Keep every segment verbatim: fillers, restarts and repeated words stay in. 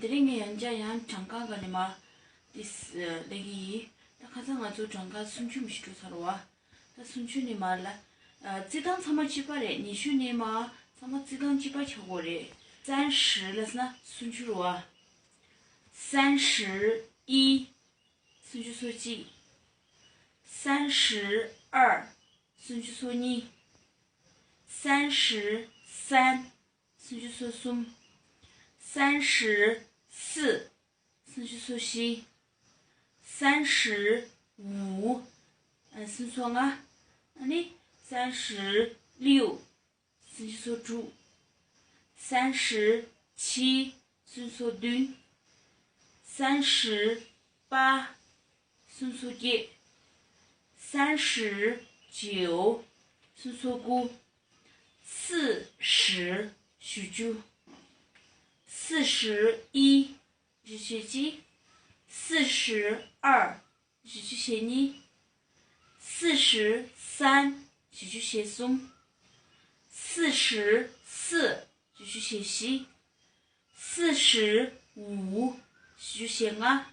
དེ་རིང་ངས་ཡང་བསྐྱར་ཡང་གྲངས་ཀ་ག་ནས་མར་ཏིས་ལེན་གྱི་ཡིན། ད་ཁ་སང་ང་ཚོ་གྲངས་ཀ་སུམ་ཅུ་མི་ཞིག་འགྲོ་ཚར་བ། ད་སུམ་ཅུ་ནས་མར་ལ། རྩིས་ཐང་ཚང་མ་གཅིག་པ་རེད། ཉི་ཤུ་ནས་མར་ཚང་མ་རྩིས་ཐང་གཅིག་པ་ཆགས་དགོས་རེད། 三十 ལབ་ན་སུམ་ཅུ་རེད་བ། 三十一 སུམ་ཅུ་སོ་གཅིག 三十二 སུམ་ཅུ་སོ་གཉིས། 三十三 སུམ་ཅུ་སོ་གསུམ། 三十四 སུམ་ཅུ་སོ་བཞི། 三十五 སུམ་ཅུ་སོ་ལྔ། ཨ་ནི་三十六 སུམ་ཅུ་སོ་དྲུག། 三十七 སུམ་ཅུ་སོ་བདུན། 三十八 སུམ་ཅུ་སོ་བརྒྱད། 三十九 སུམ་ཅུ་སོ་དགུ། 四十 བཞི་བཅུ། 四十一 བཞི་བཅུ་ཞེ་གཅིག། 四十二 བཞི་བཅུ་ཞེ་གཉིས། 四十三 བཞི་བཅུ་ཞེ་གསུམ། 四十四 བཞི་བཅུ་ཞེ་བཞི། 四十五 བཞི་བཅུ་ཞེ་ལྔ།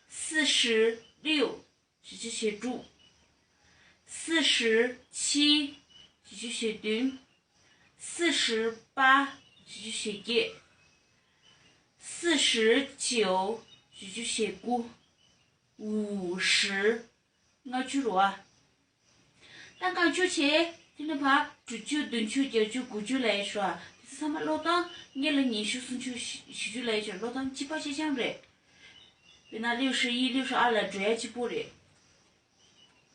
四十六 བཞི་བཅུ་ཞེ་དྲུག། 四十七 བཞི་བཅུ་ཞེ་བདུན། 四十八 བཞི་བཅུ་ཞེ་བརྒྱད། 四十九 བཞི་བཅུ་ཞེ་དགུ། 五十 ལྔ་བཅུ་རེད་བ། ད་ལྔ་བཅུ་བྱས་དེ་ནས་ཕར་དྲུག་ཅུ་བདུན་ཅུ་བརྒྱད་ཅུ་དགུ་བཅུ་ལབ་ཡས་ཤོག་ཨ། དེ་ཚོ་ཚང་མ་ཀློག་སྟངས་ལྔ་ལ་ཉི་ཤུ་སུམ་ཅུ་བཞི་བཅུ་ལབ་ཡས་ཤོག་ཀློག་སྟངས་གཅིག་པ་གཅིག་རྐྱང་རེད། དཔེར་ན་六十一 六十二 ལ་འགྲོ་ཡ་གཅིག་པོ་རེད།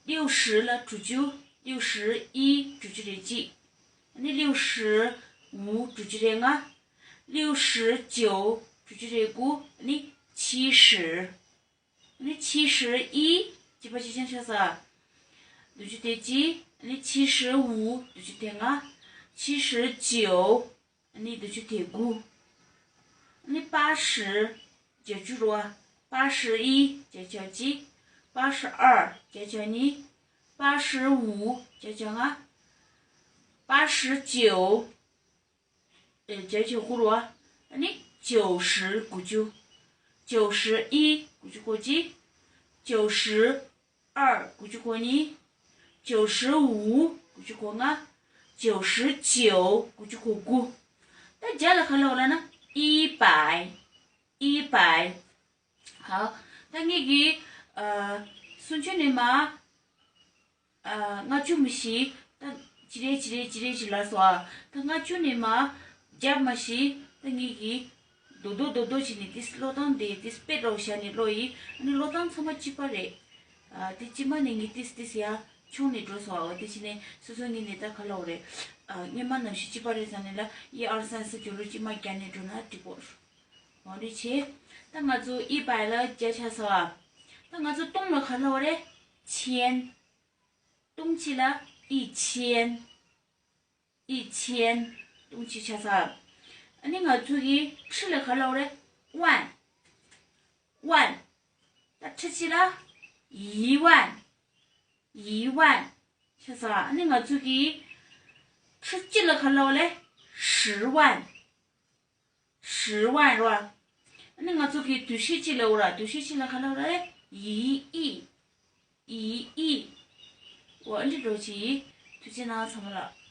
六十 ལ་དྲུག་ཅུ། 六十一 དྲུག་ཅུ་རེ་གཅིག་ཨ་ནི་六十五 དྲུག་ཅུ་རེ་ལྔ། 六十九 དྲུག་ཅུ་རེ་དགུ། ཨ་ནི་七十། ཨ་ནི་七十一 གཅིག་པ་གཅིག་རྐྱང་ཆགས་ས། བདུན་ཅུ་དོན་གཅིག་ཨ་ནི་七十五 བདུན་ཅུ་དོན་ལྔ། 七十九 ཨ་ནི་བདུན་ཅུ་དོན་དགུ་ཨ་ནི་八十 བརྒྱད་ཅུ་རེད་བ། 八十一 བརྒྱད་ཅུ་གཅིག། 八十二 བརྒྱད་ཅུ་གཉིས། 八十五 བརྒྱད་ཅུ་ལྔ། 八十九 བརྒྱད་ཅུ་དགུ་རེད་བ། ཨ་ནི་九十 དགུ་བཅུ། 九十一 དགུ་བཅུ་གོ་གཅིག། 九十二 དགུ་བཅུ་གོ་གཉིས། 九十五 དགུ་བཅུ་གོ་ལྔ། 九十九 དགུ་བཅུ་གོ་དགུ། ད་བརྒྱ་ལ་ག་ལབ་ལབ་ན་一百། 一百། ཧ། ད་ངེད་ཀྱིས་ཨ་སུམ་ཅུ་ནས་མར་ཨ་ལྔ་བཅུ་མི་ཞིག་ད་ཅི་རེ་ཅི་རེ་ཅི་རེ་ཞིག་ལབ་སོང་ཨ། ད་ལྔ་བཅུ་ནས་མར་བརྒྱ་མ་ཞིག་ད་ངེད་ཀྱིས་རྡོག་རྡོག་རྡོག་རྡོག་བྱས་ནས་ཏིས་ཀློག་སྟངས་དེ་ཏིས་དཔེ་འདྲ་བོ་བཞག་ནས་ཀློག་ཡིན། ཨ་ནི་ཀློག་སྟངས་ཚང་མ་གཅིག་པ་རེད། ཨ་དེ་སྤྱི་མ་ནས་ངས་ཏིས་ཏིས་ཡ་མཆོང་ནས་འགྲོ་སོང་ཨ། འོ་དེ་བྱས་ནས་སོ་སོ་ངས་ནས་ད་ག་ལབ་རེད། ཨ་སྔོན་མ་ནང་བཞིན་གཅིག་པ་རེད་བསམ་ནས་ལ་一二三四 བརྗོད་ལུགས་གཅིག་མ་རྒྱག་ནས་འགྲོ་ན་འགྲིག་གོ། འོ་འདི་བྱས། ད་ང་ཚོ་一百ལ་བརྒྱ་ཆགས་སོང་ཨ། ད་ང་ཚོ་སྟོང་ལ་ག་ལབ་རེད།千། སྟོང་གཅིག་ལ་一千། 一千། སྟོང་གཅིག་ཆགས་སོང་ཨ། ཨ་ནི་ང་ཚོ་གི་ཁྲི་ལ་ག་ལབ་རེད། 万། 万། ད་ཁྲི་གཅིག་ལ་一万། 一万། ཆགས་སོང་ཨ། ཨ་ནི་ང་ཚོ་གི་ཁྲི་གཅིག་ལ་ག་ལབ་རེད། 十万། 十万རེད་བ། ཨ་ནི་ང་ཚོ་གི་འདུ་ཤེས་གཅིག་ལབ་ར། འདུ་ཤེས་གཅིག་ལ་ག་ལབ་རེད། 一亿། 一亿། འོ་ཨ་འདྲ་འགྲོ་གི་ཡིན། ཐུགས་རྗེ་གནང་ཚང་མ་ལ།